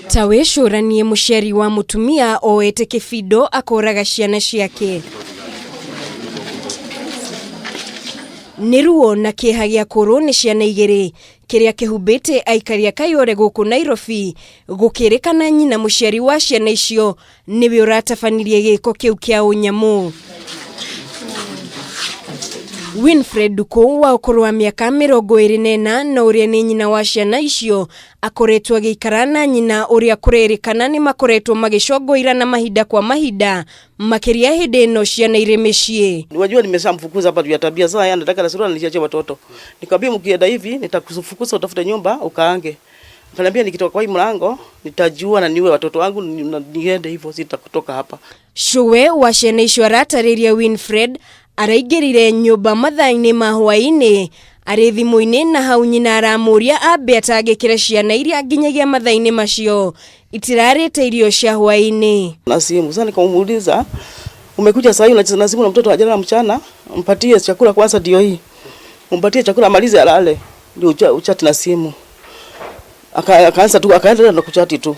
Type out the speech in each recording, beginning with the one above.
Ta wĩcũranie mũciari wa mũtumia oete kĩbindo akoraga ciana ciake. Nĩ ruo na kĩeha gĩa kũrwo nĩ ciana igĩrĩ kĩrĩa kĩhumbĩte aikari a Kayole gũkũ Nairobi gũkĩrĩkana nyina mũciari wa ciana icio nĩwe ũratabanirie gĩko kĩu kĩa ũnyamũ. Winfred Ndukũ wa ũkũrũ wa mĩaka 24 na ũrĩa nĩ nyina wa ciana icio akoretwo agĩikara na nyina ũrĩa kũrerĩkana nĩ makoretwo magĩcongoirana mahinda kwa mahinda makĩria hĩndĩ ĩno ciana irĩ mĩciĩ. Wajua nimeshamfukuza hapa juu ya tabia sasa, yeye anataka na sura niliachia watoto. Nikamwambia mkienda hivi nitakufukuza utafute nyumba ukaange. Akaniambia nikitoka kwa hii mlango nitajua na niwe watoto wangu niende hivyo sitakutoka hapa. Cũwe wa ciana icio aratarĩria Winfred araingĩrire nyũmba mathaa-inĩ ma hwaĩ-inĩ arĩ thimũ-inĩ na hau nyina aramũria ambe atangĩkĩre ciana iria nginyagia mathaa-inĩ macio itirarĩte irio cia hwaĩ-inĩ. Na simu sasa nikamuuliza umekuja saa hii unacheza na simu na mtoto hajala mchana, mpatie chakula kwanza, ndio hii umpatie chakula amalize alale ndio uchati na simu. Akaanza tu akaendelea na kuchati tu.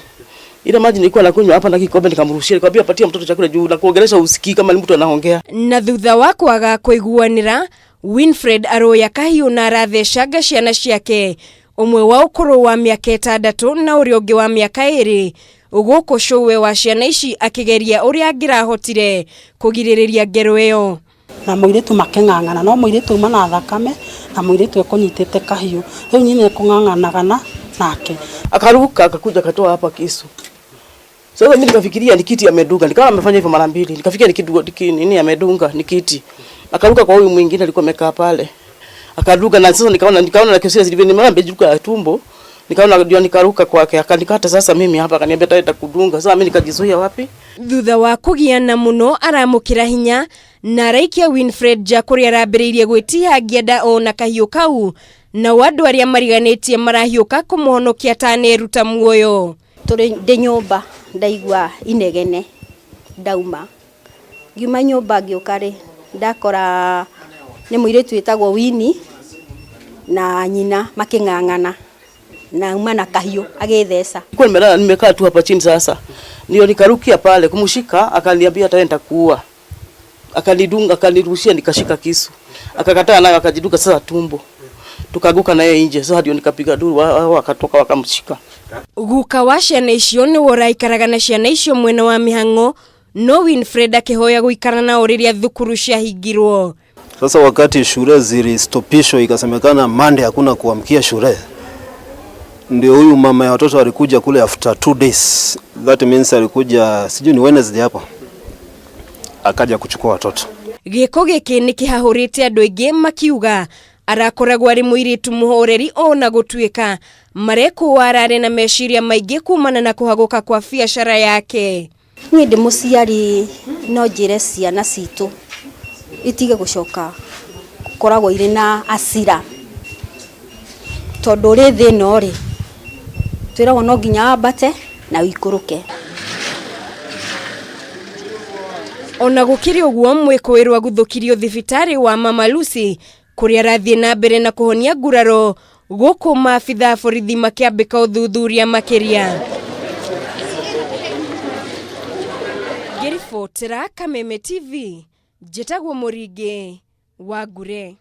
Ile maji nilikuwa nakunywa hapa na kikombe nikamrushia, nikamwambia patia mtoto chakula juu na kuongelesha usikii kama ni mtu anaongea. Na thutha wa kwaga kũiguanĩra Winfred aroya kahiũ na arathecanga ciana ciake ũmwe wa ũkũrũ wa mĩaka 6 na ũrĩa ũngĩ wa mĩaka 2 gũkũ cũwe wa ciana ici akĩgeria ũrĩa angĩrahotire kũgirĩrĩria ngero ĩyo. Na mũirĩtu makĩng'ang'ana no mũirĩtu uma na thakame na mũirĩtu ekũnyitĩte kahiũ rĩu nyina ekũng'ang'anaga nake. Akaruka akakuja akatoa hapa kisu. Sasa mimi nikafikiria ni kiti amedunga, nikawa amefanya hivyo mara mbili. Nikafikiria ni kitu nini amedunga, ni kiti. Akaruka kwa huyu mwingine alikuwa amekaa pale. Akaruka na sasa nikaona na kisiri zilivyo nimeona ya tumbo. Nikaona ndio nikaruka kwake akanikata sasa mimi hapa akaniambia taenda kudunga. Sasa mimi nikajizuia wapi? Thutha wa kũgiana mũno aramũkĩra hinya na araikia Winfred nja kũrĩa arambĩrĩirie gwĩtihangia nda ona kahiũ kau nao andũ arĩa mariganĩtie marahiũka kũmũhonokia ataneruta muoyo. Tũrĩ ndĩ nyũmba ndaigua inegene ndauma ngiuma nyũmba ngĩũka rĩ ndakora nĩ mũirĩtu wĩtagwo Winnie na nyina makĩng'ang'ana na uma na kahiũ agĩtheca. Nilikuwa nimelala nimekaa tu hapa chini sasa. Ndio nikarukia pale kumshika akaniambia ataenda kuua. Akanidunga akanirushia nikashika kisu. Akakataa nayo akajiduka sasa tumbo. Tukaguka naye nje sasa ndio nikapiga duru wakatoka wakamshika. Guka wa ciana icio nĩwe ũraikaraga na ciana icio mwena wa mĩhang'o no Winfred akĩhoya gũikara nao rĩrĩa thukuru ciahingirwo. Sasa wakati shule zilistopishwa ikasemekana Monday hakuna kuamkia shule, ndio huyu mama ya watoto alikuja kule after 2 days. That means alikuja sijui ni Wednesday hapo akaja kuchukua watoto. Gĩko gĩkĩ nĩ kĩhahũrĩte andũ aingĩ makiuga arakoragwo arĩ mũirĩtu mũhoreri ona gũtuĩka marekũa ararĩ na meciria maingĩ kumana na kũhagũka kwa biacara yake. Niĩ ndĩ mũciari no njĩre ciana citũ itige gũcoka gũkoragwo irĩ na asira tondũ rĩ thĩ ĩno rĩ twĩragwo no nginya wambate na ũikũrũke. Ona gũkĩrĩ ũguo mwĩkũĩrwo aguthũkirio thibitarĩ wa Mama Lucy kũrĩa arathiĩ na mbere na kũhonia nguraro gũkũ maabitha a borithi makĩambĩka ũthuthuria makĩria. Ngĩribotera Kameme TV, njĩtagwo Mũringĩ wa Ngure.